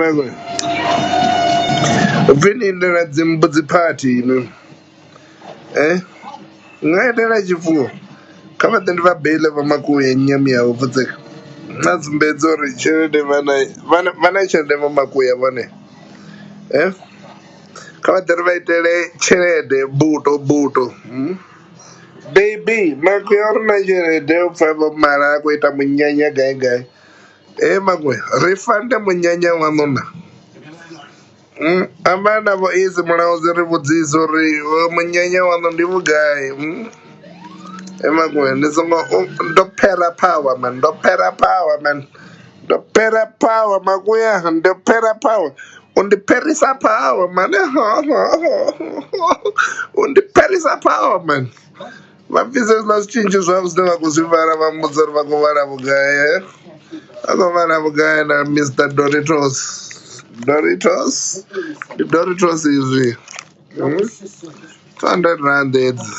Makwe upfi ni lindela dzimbudzi phathi inwi nga itela tshifuwo kha vha ḓe ndi vha beiḽe vho makuya nyama yavho pfutseke na sumbedza uri tshelede vha na vha na tshelede vho makuya vhone kha vha ḓe ri vha itele tshelede buto buto baby makuya uri na tshelede upfa vho mala a khou ita munyanya gai gai he makuya ri fande munyanya waṋu na amba na vho Easy Mulaudzi ri vhudzise uri munyanya waṋu ndi vhugai he makuya ndi songo ndo phera power man ndo phera power man ndo phera power makuya ndo phera power u ndi pherisa power man u ndi pherisa power man vha bvise hezwiḽa zwitshinzhi zwavho zwine vha khou zwi vhala vha mbudza uri vha khou vhala vhugai eh? Vha khou vhala vhugai na Mr Doritos Doritos ndi Doritos izwi 200 rand hedzi.